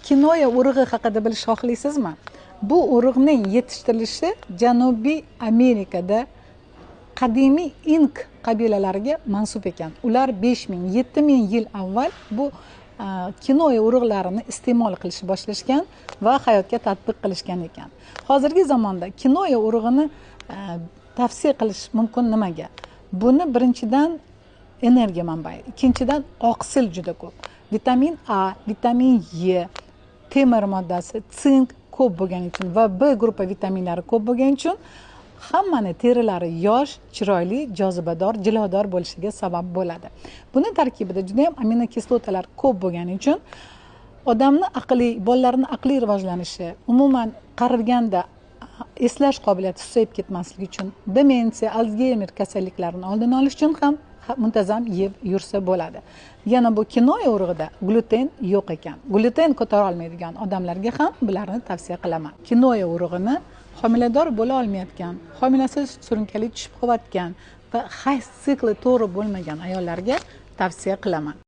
Kinoya urug'i haqida bilishni xohlaysizmi? Bu urug'ning yetishtirilishi Janubiy Amerikada qadimiy Ink qabilalariga mansub ekan. Ular 5000, 7000 yil avval bu kinoya urug'larini iste'mol qilishni boshlashgan va hayotga tatbiq qilishgan ekan. Hozirgi zamonda kinoya urug'ini tavsiya qilish mumkin nimaga? Buni birinchidan energiya manbai, ikkinchidan oqsil juda ko'p. Vitamin A, vitamin E, temir moddasi, sink ko'p bo'lgani uchun va B gruppa vitaminlari ko'p bo'lgani uchun hammani terilari yosh, chiroyli, jozibador, jilodor bo'lishiga sabab bo'ladi. Buni tarkibida juda ham aminokislotalar ko'p bo'lgani uchun odamni aqliy, bolalarning aqliy rivojlanishi, umuman qariganda eslash qobiliyati susayib ketmasligi uchun, demensiya, Alsgeymer kasalliklarini oldini olish uchun ham muntazam yeb yursa bo'ladi. Yana bu kinoya urug'ida gluten yo'q ekan. Gluten ko'tara olmaydigan odamlarga ham bularni tavsiya qilaman. Kinoya urug'ini homilador bo'la olmayotgan, homilasiz surunkali tushib qolayotgan va hayz sikli to'g'ri bo'lmagan ayollarga tavsiya qilaman.